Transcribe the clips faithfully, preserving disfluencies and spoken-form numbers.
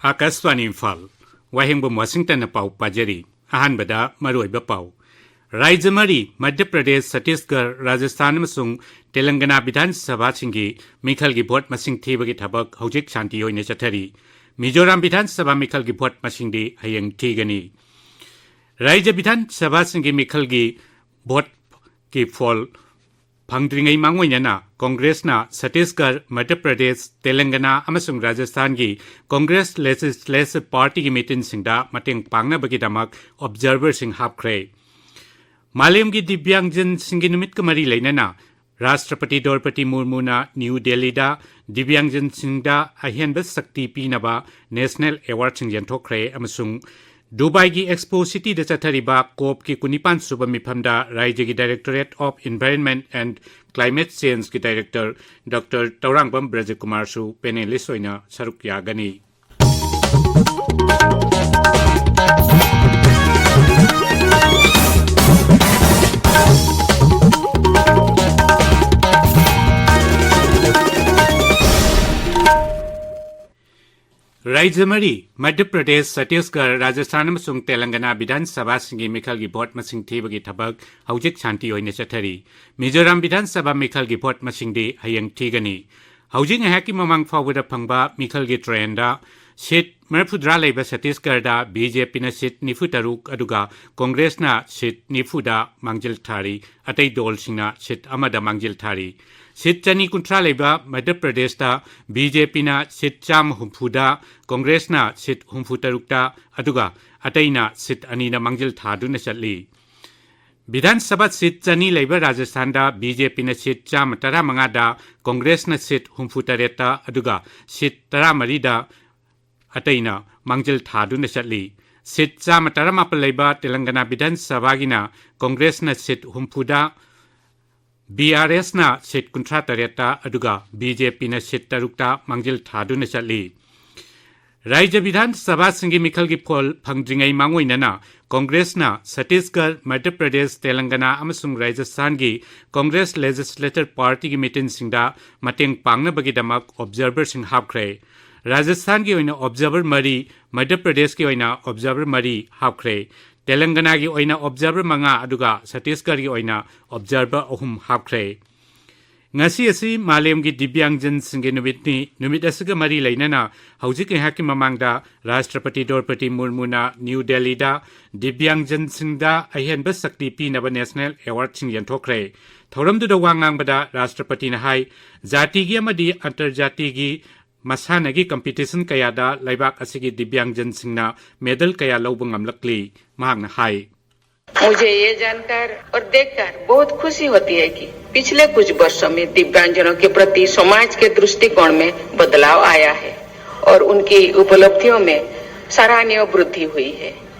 ꯑꯥꯀꯥꯁꯕꯥꯅꯤ ꯏꯝꯐꯥꯜ, ꯋꯥꯍꯦꯡꯕꯝ ꯋꯥꯁꯤꯡꯇꯟꯅ ꯄꯥꯎ ꯄꯥꯖꯔꯤ꯫ ꯑꯍꯥꯟꯕꯗ ꯃꯔꯨꯑꯣꯏꯕ ꯄꯥꯎ꯫ ꯔꯥꯖ꯭ꯌ ꯃꯔꯤ, ꯃꯙ꯭ꯌ ꯄ꯭ꯔꯗꯦꯁ, ꯆꯇꯤꯁꯒꯔ, ꯔꯥꯖꯁꯊꯥꯟ ꯑꯃꯁꯨꯡ ꯇꯦꯂꯪꯒꯅꯥ ꯕꯤꯙꯥꯟ ꯁꯚꯥꯁꯤꯡꯒꯤ ꯃꯤꯈꯜꯒꯤ ꯚꯣꯠ ꯃꯁꯤꯡ ꯊꯤꯕꯒꯤ ꯊꯕꯛ ꯍꯧꯖꯤꯛ ꯁꯥꯟꯇꯤ ꯑꯣꯏꯅ ꯆꯠꯊꯔꯤ꯫ ꯃꯤꯖꯣꯔꯥꯝ ꯕꯤꯙꯥꯟ ꯁꯚꯥ ꯃꯤꯈꯜꯒꯤ ꯚꯣꯠ ꯃꯁꯤꯡꯗꯤ ꯍꯌꯦꯡ ꯊꯤꯒꯅꯤ꯫ ꯔꯥꯖ꯭ꯌ ꯕꯤꯙꯥꯟ ꯁꯚꯥꯁꯤꯡꯒꯤ ꯃꯤꯈꯜꯒꯤ ꯚꯣꯠꯀꯤ ꯐꯣꯜ ꯐꯪꯗ꯭ꯔꯤꯉꯩ ꯃꯥꯡꯑꯣꯏꯅꯅ ꯀꯣꯡꯒ꯭ꯔꯦꯁꯅ ꯆꯇꯤꯁꯒꯔ, ꯃꯙ꯭ꯌ ꯄ꯭ꯔꯗꯦꯁ, ꯇꯦꯂꯪꯒꯅꯥ ꯑꯃꯁꯨꯡ ꯔꯥꯖꯁꯊꯥꯟꯒꯤ ꯀꯣꯡꯒ꯭ꯔꯦꯁ ꯂꯦꯖꯤꯁꯂꯦꯇꯤꯚ ꯄꯥꯔꯇꯤꯒꯤ ꯃꯤꯇꯤꯟꯁꯤꯡꯗ ꯃꯇꯦꯡ ꯄꯥꯡꯅꯕꯒꯤꯗꯃꯛ ꯑꯣꯕꯖꯔꯚꯔꯁꯤꯡ ꯍꯥꯞꯈ꯭ꯔꯦ꯫ ꯃꯥꯂꯦꯝꯒꯤ ꯗꯤꯕ꯭ꯌꯥꯡꯖꯟꯁꯤꯡꯒꯤ ꯅꯨꯃꯤꯠꯀ ꯃꯔꯤ ꯂꯩꯅꯅ ꯔꯥꯁꯇ꯭ꯔꯄꯇꯤ ꯗ꯭ꯔꯧꯄꯗꯤ ꯃꯨꯔꯃꯨꯅ ꯅ꯭ꯌꯨ ꯗꯦꯜꯂꯤꯗ ꯗꯤꯕ꯭ꯌꯥꯡꯖꯟꯁꯤꯡꯗ ꯑꯍꯦꯟꯕ ꯁꯛꯇꯤ ꯄꯤꯅꯕ ꯅꯦꯁꯅꯦꯜ ꯑꯦꯋꯥꯔꯗꯁꯤꯡ ꯌꯦꯟꯊꯣꯛꯈ꯭ꯔꯦ ꯑꯃꯁꯨꯡ ꯗꯨꯕꯥꯏꯒꯤ ꯑꯦꯛꯁꯄꯣ ꯁꯤꯇꯤꯗ ꯆꯠꯊꯔꯤꯕ ꯀꯣꯞꯀꯤ ꯀꯨꯟꯅꯤꯄꯥꯟ ꯁꯨꯕ ꯃꯤꯐꯝꯗ ꯔꯥꯖ꯭ꯌꯒꯤ Directorate of Environment and Climate Changeꯀꯤ ꯗꯥꯏꯔꯦꯛꯇꯔ ꯗꯣꯛꯇꯔ ꯇꯧꯔꯥꯡꯕꯝ ꯕ꯭ꯔꯖꯀꯨꯃꯥꯔꯁꯨ ꯄꯦꯅꯦꯂꯤꯁ ꯑꯣꯏꯅ ꯁꯔꯨꯛ ꯌꯥꯒꯅꯤ꯫ ꯔꯥꯖ꯭ꯌ ꯃꯔꯤ, ꯃꯙ꯭ꯌ ꯄ꯭ꯔꯗꯦꯁ, ꯆꯇꯤꯁꯒꯔ, ꯔꯥꯖꯁꯊꯥꯟ ꯑꯃꯁꯨꯡ ꯇꯦꯂꯪꯒꯅꯥ ꯕꯤꯙꯥꯟ ꯁꯚꯥꯁꯤꯡꯒꯤ ꯃꯤꯈꯜꯒꯤ ꯚꯣꯠ ꯃꯁꯤꯡ ꯊꯤꯕꯒꯤ ꯊꯕꯛ ꯍꯧꯖꯤꯛ ꯁꯥꯟꯇꯤ ꯑꯣꯏꯅ ꯆꯠꯊꯔꯤ꯫ ꯃꯤꯖꯣꯔꯥꯝ ꯕꯤꯙꯥꯟ ꯁꯚꯥ ꯃꯤꯈꯜꯒꯤ ꯚꯣꯠ ꯃꯁꯤꯡꯗꯤ ꯍꯌꯦꯡ ꯊꯤꯒꯅꯤ꯫ ꯍꯧꯖꯤꯛ ꯉꯥꯏꯍꯥꯛꯀꯤ ꯃꯃꯥꯡ ꯐꯥꯎꯕꯗ ꯐꯪꯕ ꯃꯤꯈꯜꯒꯤ ꯇ꯭ꯔꯦꯟꯗ ꯁꯤꯠ ꯃꯔꯤꯐꯨꯇꯔꯥ ꯂꯩꯕ ꯆꯇꯤꯁꯒꯔꯗ ꯕꯤ ꯖꯦ ꯄꯤꯅ ꯁꯤꯠ ꯅꯤꯐꯨꯇꯔꯨꯛ, ꯑꯗꯨꯒ ꯀꯣꯡꯒ꯭ꯔꯦꯁꯅ ꯁꯤꯠ ꯅꯤꯐꯨꯗ ꯃꯥꯡꯖꯤꯜ ꯊꯥꯔꯤ꯫ ꯑꯇꯩ ꯗꯣꯜꯁꯤꯡꯅ ꯁꯤꯠ ꯑꯃꯗ ꯃꯥꯡꯖꯤꯜ ꯊꯥꯔꯤ꯫ ꯁꯤꯠ ꯆꯅꯤ ꯀꯨꯟꯊ꯭ꯔꯥ ꯂꯩꯕ ꯃꯙ꯭ꯌ ꯄ꯭ꯔꯗꯦꯁꯇ ꯕꯤ ꯖꯦ ꯄꯤꯅ ꯁꯤꯠ ꯆꯥꯝꯃ ꯍꯨꯝꯐꯨꯗ, ꯀꯣꯡꯒ꯭ꯔꯦꯁꯅ ꯁꯤꯠ ꯍꯨꯝꯐꯨꯇꯔꯨꯛꯇ, ꯑꯗꯨꯒ ꯑꯇꯩꯅ ꯁꯤꯠ ꯑꯅꯤꯗ ꯃꯥꯡꯖꯤꯜ ꯊꯥꯗꯨꯅ ꯆꯠꯂꯤ꯫ ꯕꯤꯙꯥꯟ ꯁꯚꯥ ꯁꯤꯠ ꯆꯅꯤ ꯂꯩꯕ ꯔꯥꯖꯁꯊꯥꯟꯗ ꯕꯤ ꯖꯦ ꯄꯤꯅ ꯁꯤꯠ ꯆꯥꯝꯃ ꯇꯔꯥꯃꯉꯥꯗ, ꯀꯣꯡꯒ꯭ꯔꯦꯁꯅ ꯁꯤꯠ ꯍꯨꯝꯐꯨꯇꯔꯦꯠꯇ, ꯑꯗꯨꯒ ꯁꯤꯠ ꯇꯔꯥꯃꯔꯤꯗ ꯑꯇꯩꯅ ꯃꯥꯡꯖꯤꯜ ꯊꯥꯗꯨꯅ ꯆꯠꯂꯤ꯫ ꯁꯤꯠ ꯆꯥꯝꯃ ꯇꯔꯥꯃꯥꯄꯜ ꯂꯩꯕ ꯇꯦꯂꯪꯒꯅꯥ ꯕꯤꯙꯥꯟ ꯁꯚꯥꯒꯤꯅ ꯀꯣꯡꯒ꯭ꯔꯦꯁꯅ ꯁꯤꯠ ꯍꯨꯝꯐꯨꯗ, ꯕꯤ ꯑꯥꯔ ꯑꯦꯁꯅ ꯁꯤꯠ ꯀꯨꯟꯊ꯭ꯔꯥ ꯇꯔꯦꯠꯇ, ꯑꯗꯨꯒ ꯕꯤ ꯖꯦ ꯄꯤꯅ ꯁꯤꯠ ꯇꯔꯨꯛꯇ ꯃꯥꯡꯖꯤꯜ ꯊꯥꯗꯨꯅ ꯆꯠꯂꯤ꯫ ꯔꯥꯖ꯭ꯌ ꯕꯤꯙꯥꯟ ꯁꯚꯥꯁꯤꯡꯒꯤ ꯃꯤꯈꯜꯒꯤ ꯐꯣꯜ ꯐꯪꯗ꯭ꯔꯤꯉꯩ ꯃꯥꯡꯑꯣꯏꯅꯅ ꯀꯣꯡꯒ꯭ꯔꯦꯁꯅ ꯆꯇꯤꯁꯒꯔ, ꯃꯙ꯭ꯌ ꯄ꯭ꯔꯗꯦꯁ, ꯇꯦꯂꯪꯒꯅꯥ ꯑꯃꯁꯨꯡ ꯔꯥꯖꯁꯊꯥꯟꯒꯤ ꯀꯣꯡꯒ꯭ꯔꯦꯁ ꯂꯦꯖꯤꯁꯂꯦꯇꯤꯚ ꯄꯥꯔꯇꯤꯒꯤ ꯃꯤꯇꯤꯟꯁꯤꯡꯗ ꯃꯇꯦꯡ ꯄꯥꯡꯅꯕꯒꯤꯗꯃꯛ ꯑꯣꯕꯖꯔꯚꯔꯁꯤꯡ ꯍꯥꯞꯈ꯭ꯔꯦ꯫ ꯔꯥꯖꯁꯊꯥꯟꯒꯤ ꯑꯣꯏꯅ ꯑꯣꯕꯖꯥꯔꯚꯔ ꯃꯔꯤ, ꯃꯙ꯭ꯌ ꯄ꯭ꯔꯗꯦꯁꯀꯤ ꯑꯣꯏꯅ ꯑꯣꯕꯖꯥꯔꯚꯔ ꯃꯔꯤ ꯍꯥꯞꯈ꯭ꯔꯦ꯫ ꯇꯦꯂꯪꯒꯅꯥꯒꯤ ꯑꯣꯏꯅ ꯑꯣꯕꯖꯥꯔꯚꯔ ꯃꯉꯥ, ꯑꯗꯨꯒ ꯁꯠꯇꯤꯁꯒꯔꯒꯤ ꯑꯣꯏꯅ ꯑꯣꯕꯖꯥꯔꯚꯔ ꯑꯍꯨꯝ ꯍꯥꯞꯈ꯭ꯔꯦ꯫ ꯉꯁꯤ ꯑꯁꯤ ꯃꯥꯂꯦꯝꯒꯤ ꯗꯤꯕ꯭ꯌꯥꯡꯖꯟꯁꯤꯡꯒꯤ ꯅꯨꯃꯤꯠꯅꯤ꯫ ꯅꯨꯃꯤꯠ ꯑꯁꯤꯒ ꯃꯔꯤ ꯂꯩꯅꯅ ꯍꯧꯖꯤꯛ ꯉꯥꯏꯍꯥꯛꯀꯤ ꯃꯃꯥꯡꯗ ꯔꯥꯁꯇ꯭ꯔꯄꯇꯤ ꯗ꯭ꯔꯧꯄꯗꯤ ꯃꯨꯔꯃꯨꯅ ꯅ꯭ꯌꯨ ꯗꯦꯜꯂꯤꯗ ꯗꯤꯕ꯭ꯌꯥꯡꯖꯟꯁꯤꯡꯗ ꯑꯍꯦꯟꯕ ꯁꯛꯇꯤ ꯄꯤꯅꯕ ꯅꯦꯁꯅꯦꯜ ꯑꯦꯋꯥꯔꯗꯁꯤꯡ ꯌꯦꯟꯊꯣꯛꯈ꯭ꯔꯦ꯫ ꯊꯧꯔꯝꯗꯨꯗ ꯋꯥ ꯉꯥꯡꯕꯗ ꯔꯥꯁꯇ꯭ꯔꯄꯇꯤꯅ ꯍꯥꯏ, ꯖꯥꯇꯤꯒꯤ ꯑꯃꯗꯤ ꯑꯟꯇꯔꯖꯥꯇꯤꯒꯤ ꯃꯁꯥꯟꯅꯒꯤ ꯀꯝꯄꯤꯇꯤꯁꯟ ꯀꯌꯥꯗ ꯂꯩꯕꯥꯛ ꯑꯁꯤꯒꯤ ꯗꯤꯕ꯭ꯌꯥꯡꯖꯟꯁꯤꯡꯅ ꯃꯦꯗꯜ ꯀꯌꯥ ꯂꯧꯕ ꯉꯝꯂꯛꯂꯤ꯫ ꯃꯍꯥꯛꯅ ꯍꯥꯏ, मुझे ये जानकर और देखकर बहुत खुशी होती है कि पिछले कुछ वर्षों में दिव्यांगजनों के प्रति समाज के दृष्टिकोण में बदलाव आया है और उनकी उपलब्धियों में सराहनीय वृद्धि हुई है।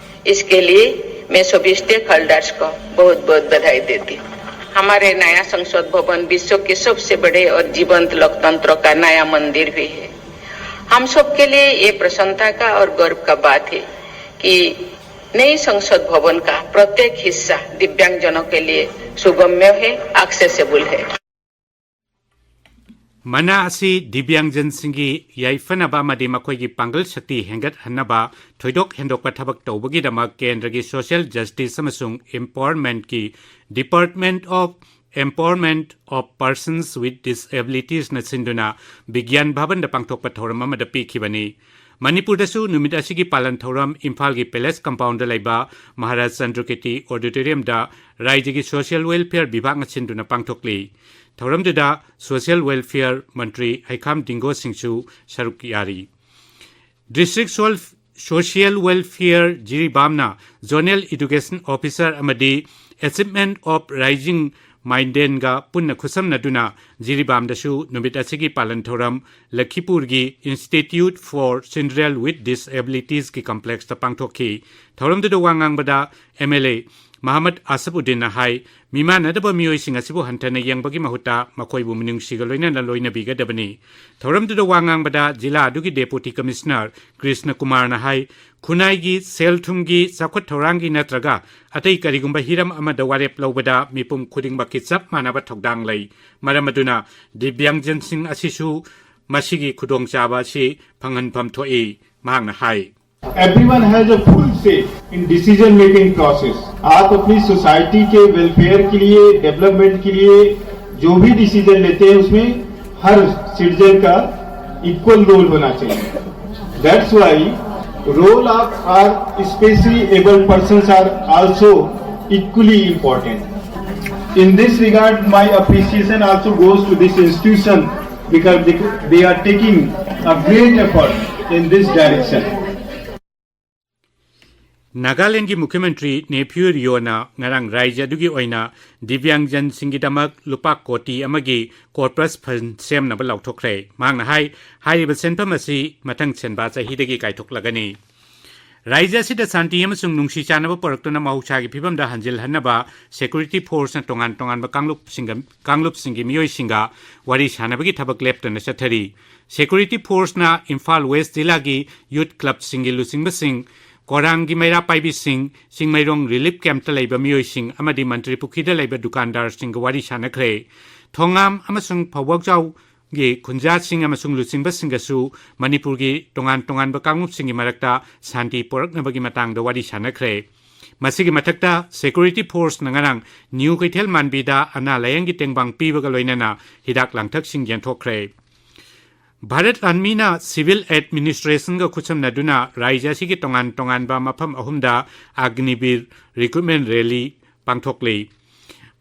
इसके लिए मैं सभी स्टेक होल्डर्स को बहुत बहुत बधाई देती हूँ। हमारे नया संसद भवन विश्व के सबसे बड़े और जीवंत लोकतंत्र का नया मंदिर भी है। हम सबके लिए ये प्रसन्नता का और गर्व का बात है कि नई संसद भवन का प्रत्येक हिस्सा दिव्यांगजनों के लिए सुगम्य है, एक्सेसिबल है। ꯃꯅꯥ ꯑꯁꯤ ꯗꯤꯕ꯭ꯌꯥꯡꯖꯟꯁꯤꯡꯒꯤ ꯌꯥꯏꯐꯅꯕ ꯑꯃꯗꯤ ꯃꯈꯣꯏꯒꯤ ꯄꯥꯡꯒꯜ ꯁꯛꯇꯤ ꯍꯦꯟꯒꯠꯍꯟꯅꯕ ꯊꯣꯏꯗꯣꯛ ꯍꯦꯟꯗꯣꯛꯄ ꯊꯕꯛ ꯇꯧꯕꯒꯤꯗꯃꯛ ꯀꯦꯟꯗ꯭ꯔꯒꯤ ꯁꯣꯁꯤꯌꯦꯜ ꯖꯁꯇꯤꯁ ꯑꯃꯁꯨꯡ ꯑꯦꯝꯄꯥꯋꯔꯃꯦꯟꯠꯀꯤ Department of Empowerment of Persons with Disabilitiesꯅ ꯁꯤꯟꯗꯨꯅ ꯕꯤꯒ꯭ꯌꯥꯟ ꯚꯕꯟꯗ ꯄꯥꯡꯊꯣꯛꯄ ꯊꯧꯔꯝ ꯑꯃꯗ ꯄꯤꯈꯤꯕꯅꯤ꯫ ꯃꯅꯤꯄꯨꯔꯗꯁꯨ ꯅꯨꯃꯤꯠ ꯑꯁꯤꯒꯤ ꯄꯥꯂꯟ ꯊꯧꯔꯝ ꯏꯝꯐꯥꯜꯒꯤ ꯄꯦꯂꯦꯁ ꯀꯝꯄꯥꯎꯟꯗ ꯂꯩꯕ ꯃꯍꯥꯔꯥꯖ ꯆꯟꯗ꯭ꯔꯀꯤꯔꯇꯤ ꯑꯣꯗꯤꯇꯣꯔꯤꯌꯝꯗ ꯔꯥꯏꯖꯒꯤ ꯁꯣꯁꯤꯌꯦꯜ ꯋꯦꯜꯐꯤꯌꯔ ꯕꯤꯚꯥꯒꯅ ꯁꯤꯟꯗꯨꯅ ꯄꯥꯡꯊꯣꯛꯂꯤ꯫ ꯊꯧꯔꯝꯗꯨꯗ ꯁꯣꯁꯤꯌꯦꯜ ꯋꯦꯜꯐꯤꯌꯔ ꯃꯟꯇ꯭ꯔꯤ ꯍꯩꯈꯥꯝ ꯗꯤꯡꯒꯣ ꯁꯤꯡꯁꯨ ꯁꯔꯨꯛ ꯌꯥꯔꯤ꯫ ꯗꯤꯁꯇ꯭ꯔꯤꯛ ꯁꯣꯜ-, ꯁꯣꯁꯤꯌꯦꯜ ꯋꯦꯜꯐꯤꯌꯔ ꯖꯤꯔꯤꯕꯥꯝꯅ ꯖꯣꯅꯦꯜ ꯏꯗꯨꯀꯦꯁꯟ ꯑꯣꯐꯤꯁꯔ ꯑꯃꯗꯤ Achievement of Rising Mindanꯒ ꯄꯨꯟꯅ ꯈꯨꯠꯁꯝꯅꯗꯨꯅ ꯖꯤꯔꯤꯕꯥꯝꯗꯁꯨ ꯅꯨꯃꯤꯠ ꯑꯁꯤꯒꯤ ꯄꯥꯂꯟ ꯊꯧꯔꯝ ꯂꯈꯤꯄꯨꯔꯒꯤ Institute for Children with Disabilitiesꯀꯤ complexꯇ ꯄꯥꯡꯊꯣꯛꯈꯤ꯫ ꯊꯧꯔꯝꯗꯨꯗ ꯋꯥ ꯉꯥꯡꯕꯗ ꯑꯦꯝ ꯑꯦꯜ ꯑꯦ ꯃꯍꯃꯗ ꯑꯁꯐ ꯎꯗꯤꯟꯅ ꯍꯥꯏ, ꯃꯤꯃꯥꯟꯅꯗꯕ ꯃꯤꯑꯣꯏꯁꯤꯡ ꯑꯁꯤꯕꯨ ꯍꯟꯊꯅ ꯌꯦꯡꯕꯒꯤ ꯃꯍꯨꯠꯇ ꯃꯈꯣꯏꯕꯨ ꯃꯤꯅꯨꯡꯁꯤꯒ ꯂꯣꯏꯅꯅ ꯂꯣꯏꯅꯕꯤꯒꯗꯕꯅꯤ꯫ ꯊꯧꯔꯝꯗꯨꯗ ꯋꯥ ꯉꯥꯡꯕꯗ ꯖꯤꯂꯥ ꯑꯗꯨꯒꯤ ꯗꯦꯄꯨꯇꯤ ꯀꯃꯤꯁꯅꯔ ꯀ꯭ꯔꯤꯁꯅ ꯀꯨꯃꯥꯔꯅ ꯍꯥꯏ, ꯈꯨꯟꯅꯥꯏꯒꯤ ꯁꯦꯜ ꯊꯨꯝꯒꯤ ꯆꯥꯎꯈꯠ ꯊꯧꯔꯥꯡꯒꯤ ꯅꯠꯇ꯭ꯔꯒ ꯑꯇꯩ ꯀꯔꯤꯒꯨꯝꯕ ꯍꯤꯔꯝ ꯑꯃꯗ ꯋꯥꯔꯦꯞ ꯂꯧꯕꯗ ꯃꯤꯄꯨꯝ ꯈꯨꯗꯤꯡꯃꯛꯀꯤ ꯆꯞ ꯃꯥꯟꯅꯕ ꯊꯧꯗꯥꯡ ꯂꯩ꯫ ꯃꯔꯝ ꯑꯗꯨꯅ ꯗꯤꯕ꯭ꯌꯥꯡꯖꯟꯁꯤꯡ ꯑꯁꯤꯁꯨ ꯃꯁꯤꯒꯤ ꯈꯨꯗꯣꯡꯆꯥꯕ ꯑꯁꯤ ꯐꯪꯍꯟꯐꯝ ꯊꯣꯛꯏ, ꯃꯍꯥꯛꯅ ꯍꯥꯏ꯫ Everyone has a full say in decision making process. आप अपनी सोसाइटी के वेलफेयर के लिए, डेवलपमेंट के लिए जो भी डिसीजन लेते हैं, उसमें हर सिटीजन का इक्वल रोल होना चाहिए. That's why role of our specially abled persons are also equally important. In this regard, my appreciation also goes to this institution because they, they are taking a great effort in this direction. ꯅꯥꯒꯥꯂꯦꯟꯒꯤ ꯃꯨꯈ꯭ꯌ ꯃꯟꯇ꯭ꯔꯤ nephew ꯔꯤꯑꯣꯅ ꯉꯔꯥꯡ ꯔꯥꯏꯖ꯭ꯌ ꯑꯗꯨꯒꯤ ꯑꯣꯏꯅ ꯗꯤꯕ꯭ꯌꯥꯡꯖꯟꯁꯤꯡꯒꯤꯗꯃꯛ ꯂꯨꯄꯥ ꯀꯣꯇꯤ ꯑꯃꯒꯤ corps ꯐꯟ ꯁꯦꯝꯅꯕ ꯂꯥꯎꯊꯣꯛꯈ꯭ꯔꯦ꯫ ꯃꯍꯥꯛꯅ ꯍꯥꯏ, ꯍꯥꯏꯔꯤꯕ ꯁꯦꯟꯐꯝ ꯑꯁꯤ ꯃꯊꯪ ꯁꯦꯟꯕꯥ ꯆꯍꯤꯗꯒꯤ ꯀꯥꯏꯊꯣꯛꯂꯒꯅꯤ꯫ ꯔꯥꯏꯖ꯭ꯌ ꯑꯁꯤꯗ ꯁꯥꯟꯇꯤ ꯑꯃꯁꯨꯡ ꯅꯨꯡꯁꯤ ꯆꯥꯟꯅꯕ ꯄꯨꯔꯛꯇꯨꯅ ꯃꯍꯧꯁꯥꯒꯤ ꯐꯤꯕꯝꯗ ꯍꯟꯖꯤꯜꯍꯟꯅꯕ ꯁꯦꯀ꯭ꯌꯨꯔꯤꯇꯤ ꯐꯣꯔꯁꯅ ꯇꯣꯉꯥꯟ ꯇꯣꯉꯥꯟꯕ ꯀꯥꯡꯂꯨꯞꯁꯤꯡꯒ, ꯀꯥꯡꯂꯨꯞꯁꯤꯡꯒꯤ ꯃꯤꯑꯣꯏꯁꯤꯡꯒ ꯋꯥꯔꯤ ꯁꯥꯟꯅꯕꯒꯤ ꯊꯕꯛ ꯂꯦꯞꯇꯅ ꯆꯠꯊꯔꯤ꯫ ꯁꯦꯀ꯭ꯌꯨꯔꯤꯇꯤ ꯐꯣꯔꯁꯅ ꯏꯝꯐꯥꯜ ꯋꯦꯁ ꯖꯤꯂꯥꯒꯤ ꯌꯨꯊ ꯀ꯭ꯂꯕꯁꯤꯡꯒꯤ ꯂꯨꯆꯤꯡꯕꯁꯤꯡ, ꯀꯣꯔꯥꯡꯒꯤ ꯃꯩꯔꯥ ꯄꯥꯏꯕꯤꯁꯤꯡ, ꯆꯤꯡꯃꯩꯔꯣꯡ ꯔꯤꯂꯤꯐ ꯀꯦꯝꯞꯇ ꯂꯩꯕ ꯃꯤꯑꯣꯏꯁꯤꯡ ꯑꯃꯗꯤ ꯃꯟꯇ꯭ꯔꯤ ꯄꯨꯈ꯭ꯔꯤꯗ ꯂꯩꯕ ꯗꯨꯀꯥꯟꯗꯥꯔꯁꯤꯡꯒ ꯋꯥꯔꯤ ꯁꯥꯟꯅꯈ꯭ꯔꯦ꯫ ꯊꯣꯉꯥꯝ ꯑꯃꯁꯨꯡ ꯐꯧꯕꯥꯛꯆꯥꯎꯒꯤ ꯈꯨꯟꯖꯥꯁꯤꯡ ꯑꯃꯁꯨꯡ ꯂꯨꯆꯤꯡꯕꯁꯤꯡꯒꯁꯨ ꯃꯅꯤꯄꯨꯔꯒꯤ ꯇꯣꯉꯥꯟ ꯇꯣꯉꯥꯟꯕ ꯀꯥꯡꯂꯨꯞꯁꯤꯡꯒꯤ ꯃꯔꯛꯇ ꯁꯥꯟꯇꯤ ꯄꯨꯔꯛꯅꯕꯒꯤ ꯃꯇꯥꯡꯗ ꯋꯥꯔꯤ ꯁꯥꯟꯅꯈ꯭ꯔꯦ꯫ ꯃꯁꯤꯒꯤ ꯃꯊꯛꯇ ꯁꯦꯀ꯭ꯌꯨꯔꯤꯇꯤ ꯐꯣꯔꯁꯅ ꯉꯔꯥꯡ ꯅ꯭ꯌꯨ ꯀꯩꯊꯦꯜ ꯃꯥꯟꯕꯤꯗ ꯑꯅꯥ ꯂꯥꯌꯦꯡꯒꯤ ꯇꯦꯡꯕꯥꯡ ꯄꯤꯕꯒ ꯂꯣꯏꯅꯅ ꯍꯤꯗꯥꯛ ꯂꯥꯡꯊꯛꯁꯤꯡ ꯌꯦꯟꯊꯣꯛꯈ꯭ꯔꯦ꯫ ꯚꯥꯔꯠ ꯂꯥꯟꯃꯤꯅ ꯁꯤꯚꯤꯜ ꯑꯦꯗꯃꯤꯅꯤꯁꯇ꯭ꯔꯦꯁꯟꯒ ꯈꯨꯠꯁꯝꯅꯗꯨꯅ ꯔꯥꯏꯖ꯭ꯌ ꯑꯁꯤꯒꯤ ꯇꯣꯉꯥꯟ ꯇꯣꯉꯥꯟꯕ ꯃꯐꯝ ꯑꯍꯨꯝꯗ ꯑꯒꯅꯤꯕꯤꯔ ꯔꯤꯀ꯭ꯔꯨꯠꯃꯦꯟ ꯔꯦꯂꯤ ꯄꯥꯡꯊꯣꯛꯂꯤ꯫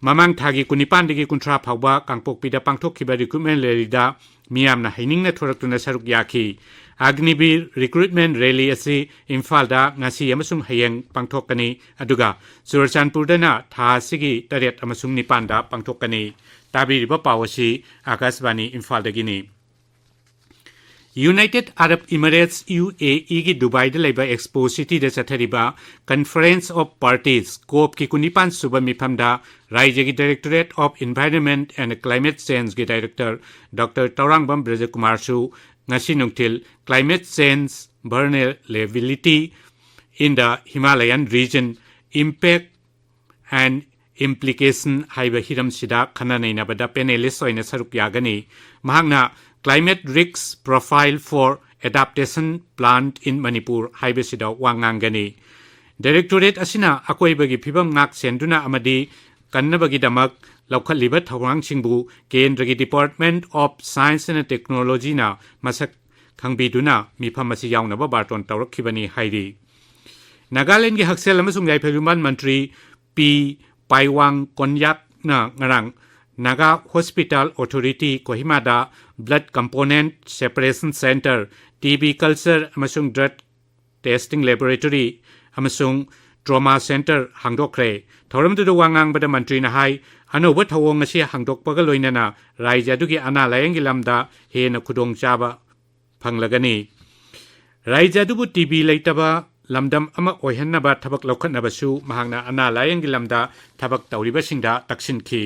ꯃꯃꯥꯡ ꯊꯥꯒꯤ ꯀꯨꯟꯅꯤꯄꯥꯟꯗꯒꯤ ꯀꯨꯟꯊ꯭ꯔꯥ ꯐꯥꯎꯕ ꯀꯥꯡꯄꯣꯛꯄꯤꯗ ꯄꯥꯡꯊꯣꯛꯈꯤꯕ ꯔꯤꯀ꯭ꯔꯨꯠꯃꯦꯟ ꯔꯦꯂꯤꯗ ꯃꯤꯌꯥꯝꯅ ꯍꯩꯅꯤꯡꯅ ꯊꯣꯔꯛꯇꯨꯅ ꯁꯔꯨꯛ ꯌꯥꯈꯤ꯫ ꯑꯒꯅꯤꯕꯤꯔ ꯔꯤꯀ꯭ꯔꯨꯠꯃꯦꯟ ꯔꯦꯂꯤ ꯑꯁꯤ ꯏꯝꯐꯥꯜꯗ ꯉꯁꯤ ꯑꯃꯁꯨꯡ ꯍꯌꯦꯡ ꯄꯥꯡꯊꯣꯛꯀꯅꯤ, ꯑꯗꯨꯒ ꯆꯨꯔꯆꯥꯟꯄꯨꯔꯗꯅ ꯊꯥ ꯑꯁꯤꯒꯤ ꯇꯔꯦꯠ ꯑꯃꯁꯨꯡ ꯅꯤꯄꯥꯟꯗ ꯄꯥꯡꯊꯣꯛꯀꯅꯤ꯫ ꯇꯥꯕꯤꯔꯤꯕ ꯄꯥꯎ ꯑꯁꯤ ꯑꯥꯀꯥꯁꯕꯥꯅꯤ ꯏꯝꯐꯥꯜꯗꯒꯤꯅꯤ꯫ ꯌꯨꯅꯥꯏꯇꯦꯗ ꯑꯔꯕ ꯏꯃꯤꯔꯦꯠꯁ, ꯌꯨ ꯑꯦ ꯏꯒꯤ ꯗꯨꯕꯥꯏꯗ ꯂꯩꯕ ꯑꯦꯛꯁꯄꯣ ꯁꯤꯇꯤꯗ ꯆꯠꯊꯔꯤꯕ Conference of Parties, ꯀꯣꯞꯀꯤ ꯀꯨꯟꯅꯤꯄꯥꯟ ꯁꯨꯕ ꯃꯤꯐꯝꯗ ꯔꯥꯏꯖ꯭ꯌꯒꯤ Directorate of Environment and Climate Changeꯒꯤ ꯗꯥꯏꯔꯦꯛꯇꯔ ꯗꯣꯛꯇꯔ ꯇꯧꯔꯥꯡꯕꯝ ꯕ꯭ꯔꯖꯀꯨꯃꯥꯔꯁꯨ ꯉꯁꯤ ꯅꯨꯡꯊꯤꯜ Climate Change, Vulnerability in the Himalayan Region, Impact and Implication ꯍꯥꯏꯕ ꯍꯤꯔꯝꯁꯤꯗ ꯈꯟꯅ ꯅꯩꯅꯕꯗ ꯄꯦꯅꯦꯂꯤꯁ ꯑꯣꯏꯅ ꯁꯔꯨꯛ ꯌꯥꯒꯅꯤ꯫ ꯃꯍꯥꯛꯅ Climate Risk Profile for Adaptation Plan in Manipur ꯍꯥꯏꯕꯁꯤꯗ ꯋꯥ ꯉꯥꯡꯒꯅꯤ꯫ Directorate ꯑꯁꯤꯅ ꯑꯀꯣꯏꯕꯒꯤ ꯐꯤꯕꯝ ꯉꯥꯛ ꯁꯦꯟꯗꯨꯅ ꯑꯃꯗꯤ ꯀꯟꯅꯕꯒꯤꯗꯃꯛ ꯂꯧꯈꯠꯂꯤꯕ ꯊꯧꯔꯥꯡꯁꯤꯡꯕꯨ ꯀꯦꯟꯗ꯭ꯔꯒꯤ Department of Science and Technologyꯅ ꯃꯁꯛ ꯈꯪꯕꯤꯗꯨꯅ ꯃꯤꯐꯝ ꯑꯁꯤ ꯌꯥꯎꯅꯕ ꯕꯥꯔꯇꯣꯟ ꯇꯧꯔꯛꯈꯤꯕꯅꯤ ꯍꯥꯏꯔꯤ꯫ ꯅꯥꯒꯥꯂꯦꯟꯗꯒꯤ ꯍꯛꯁꯦꯜ ꯑꯃꯁꯨꯡ ꯌꯥꯏꯐ ꯌꯨꯝꯕꯥꯜ ꯃꯟꯇ꯭ꯔꯤ ꯄꯤ ꯄꯥꯏꯋꯥꯡ ꯀꯣꯟꯌꯥꯛꯅ ꯉꯔꯥꯡ Naga Hospital Authority ꯀꯣꯍꯤꯃꯥꯗ Blood Component Separation Center, T B Culture ꯑꯃꯁꯨꯡ Drug Testing Laboratory ꯑꯃꯁꯨꯡ Trauma Center ꯍꯥꯡꯗꯣꯛꯈ꯭ꯔꯦ꯫ ꯊꯧꯔꯝꯗꯨꯗ ꯋꯥ ꯉꯥꯡꯕꯗ ꯃꯟꯇ꯭ꯔꯤꯅ ꯍꯥꯏ, ꯑꯅꯧꯕ ꯊꯧꯑꯣꯡ ꯑꯁꯤ ꯍꯥꯡꯗꯣꯛꯄꯒ ꯂꯣꯏꯅꯅ ꯔꯥꯖ꯭ꯌ ꯑꯗꯨꯒꯤ ꯑꯅꯥ ꯂꯥꯌꯦꯡꯒꯤ ꯂꯝꯗ ꯍꯦꯟꯅ ꯈꯨꯗꯣꯡꯆꯥꯕ ꯐꯪꯂꯒꯅꯤ꯫ ꯔꯥꯖ꯭ꯌ ꯑꯗꯨꯕꯨ T B ꯂꯩꯇꯕ ꯂꯝꯗꯝ ꯑꯃ ꯑꯣꯏꯍꯟꯅꯕ ꯊꯕꯛ ꯂꯧꯈꯠꯅꯕꯁꯨ ꯃꯍꯥꯛꯅ ꯑꯅꯥ ꯂꯥꯌꯦꯡꯒꯤ ꯂꯝꯗ ꯊꯕꯛ ꯇꯧꯔꯤꯕꯁꯤꯡꯗ ꯇꯛꯁꯤꯟꯈꯤ꯫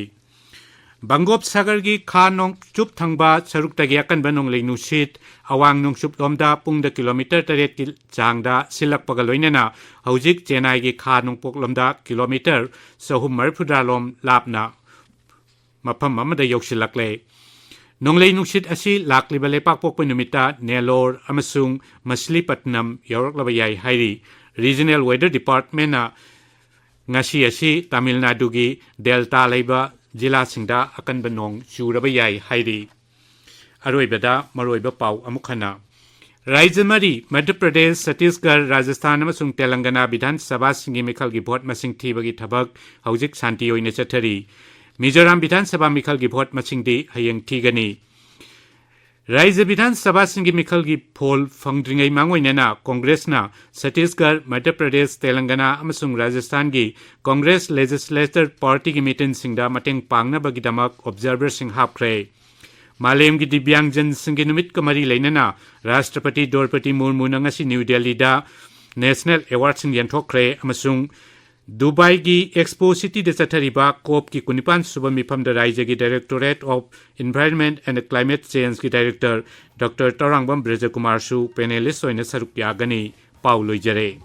ꯕꯪꯒꯣꯞ ꯁꯥꯒꯔꯒꯤ ꯈꯥ ꯅꯣꯡꯆꯨꯞ ꯊꯪꯕ ꯁꯔꯨꯛꯇꯒꯤ ꯑꯀꯟꯕ ꯅꯣꯡꯂꯩ ꯅꯨꯡꯁꯤꯠ ꯑꯋꯥꯡ ꯅꯣꯡꯆꯨꯞ ꯂꯣꯝꯗ ꯄꯨꯡꯗ ꯀꯤꯂꯣꯃꯤꯇꯔ ꯇꯔꯦꯠꯀꯤ ꯆꯥꯡꯗ ꯁꯤꯜꯂꯛꯄꯒ ꯂꯣꯏꯅꯅ ꯍꯧꯖꯤꯛ ꯆꯦꯟꯅꯥꯏꯒꯤ ꯈꯥ ꯅꯣꯡꯄꯣꯛ ꯂꯣꯝꯗ ꯀꯤꯂꯣꯃꯤꯇꯔ ꯆꯍꯨꯝ ꯃꯔꯤꯐꯨꯇꯔꯥ ꯂꯣꯝ ꯂꯥꯞꯅ ꯃꯐꯝ ꯑꯃꯗ ꯌꯧꯁꯤꯜꯂꯛꯂꯦ꯫ ꯅꯣꯡꯂꯩ ꯅꯨꯡꯁꯤꯠ ꯑꯁꯤ ꯂꯥꯛꯂꯤꯕ ꯂꯩꯄꯥꯛꯄꯣꯛꯄ ꯅꯨꯃꯤꯠꯇ ꯅꯦꯂꯣꯔ ꯑꯃꯁꯨꯡ ꯃꯁꯂꯤꯄꯠꯅꯝ ꯌꯧꯔꯛꯂꯕ ꯌꯥꯏ ꯍꯥꯏꯔꯤ꯫ Regional Weather Departmentꯅ ꯉꯁꯤ ꯑꯁꯤ ꯇꯥꯃꯤꯜ ꯅꯥꯗꯨꯒꯤ ꯗꯦꯜꯇꯥ ꯂꯩꯕ ꯖꯤꯂꯥꯁꯤꯡꯗ ꯑꯀꯟꯕ ꯅꯣꯡ ꯆꯨꯔꯕ ꯌꯥꯏ ꯍꯥꯏꯔꯤ꯫ ꯑꯔꯣꯏꯕꯗ ꯃꯔꯨꯑꯣꯏꯕ ꯄꯥꯎ ꯑꯃꯨꯛ ꯍꯟꯅ꯫ ꯔꯥꯖ꯭ꯌ ꯃꯔꯤ, ꯃꯙ꯭ꯌ ꯄ꯭ꯔꯗꯦꯁ, ꯆꯇꯤꯁꯒꯔ, ꯔꯥꯖꯁꯊꯥꯟ ꯑꯃꯁꯨꯡ ꯇꯦꯂꯪꯒꯅꯥ ꯕꯤꯙꯥꯟ ꯁꯚꯥꯁꯤꯡꯒꯤ ꯃꯤꯈꯜꯒꯤ ꯚꯣꯠ ꯃꯁꯤꯡ ꯊꯤꯕꯒꯤ ꯊꯕꯛ ꯍꯧꯖꯤꯛ ꯁꯥꯟꯇꯤ ꯑꯣꯏꯅ ꯆꯠꯊꯔꯤ꯫ ꯃꯤꯖꯣꯔꯥꯝ ꯕꯤꯙꯥꯟ ꯁꯚꯥ ꯃꯤꯈꯜꯒꯤ ꯚꯣꯠ ꯃꯁꯤꯡꯗꯤ ꯍꯌꯦꯡ ꯊꯤꯒꯅꯤ꯫ ꯔꯥꯖ꯭ꯌ ꯕꯤꯙꯥꯟ ꯁꯚꯥꯁꯤꯡꯒꯤ ꯃꯤꯈꯜꯒꯤ ꯐꯣꯜ ꯐꯪꯗ꯭ꯔꯤꯉꯩ ꯃꯥꯡꯑꯣꯏꯅꯅ ꯀꯣꯡꯒ꯭ꯔꯦꯁꯅ ꯆꯇꯤꯁꯒꯔ, ꯃꯙ꯭ꯌ ꯄ꯭ꯔꯗꯦꯁ, ꯇꯦꯂꯪꯒꯅꯥ ꯑꯃꯁꯨꯡ ꯔꯥꯖꯁꯊꯥꯟꯒꯤ ꯀꯣꯡꯒ꯭ꯔꯦꯁ Legislature Partyꯒꯤ ꯃꯤꯇꯤꯟꯁꯤꯡꯗ ꯃꯇꯦꯡ ꯄꯥꯡꯅꯕꯒꯤꯗꯃꯛ observerꯁꯤꯡ ꯍꯥꯞꯈ꯭ꯔꯦ꯫ ꯃꯥꯂꯦꯝꯒꯤ ꯗꯤꯕ꯭ꯌꯥꯡꯖꯟꯁꯤꯡꯒꯤ ꯅꯨꯃꯤꯠꯀ ꯃꯔꯤ ꯂꯩꯅꯅ ꯔꯥꯁꯇ꯭ꯔꯄꯇꯤ ꯗ꯭ꯔꯧꯄꯗꯤ ꯃꯨꯔꯃꯨꯅ ꯉꯁꯤ ꯅ꯭ꯌꯨ ꯗꯦꯜꯂꯤꯗ National Awardꯁꯤꯡ ꯌꯦꯟꯊꯣꯛꯈ꯭ꯔꯦ ꯑꯃꯁꯨꯡ ꯗꯨꯕꯥꯏꯒꯤ Expo Cityꯗ ꯆꯠꯊꯔꯤꯕ COPꯀꯤ ꯀꯨꯟꯅꯤꯄꯥꯟ ꯁꯨꯕ ꯃꯤꯐꯝꯗ ꯔꯥꯖ꯭ꯌꯒꯤ Directorate of Environment and Climate Changeꯀꯤ Director Doctor Tourangbam ꯕ꯭ꯔꯖꯀꯨꯃꯥꯔꯁꯨ panelist ꯑꯣꯏꯅ ꯁꯔꯨꯛ ꯌꯥꯒꯅꯤ꯫ ꯄꯥꯎ ꯂꯣꯏꯖꯔꯦ꯫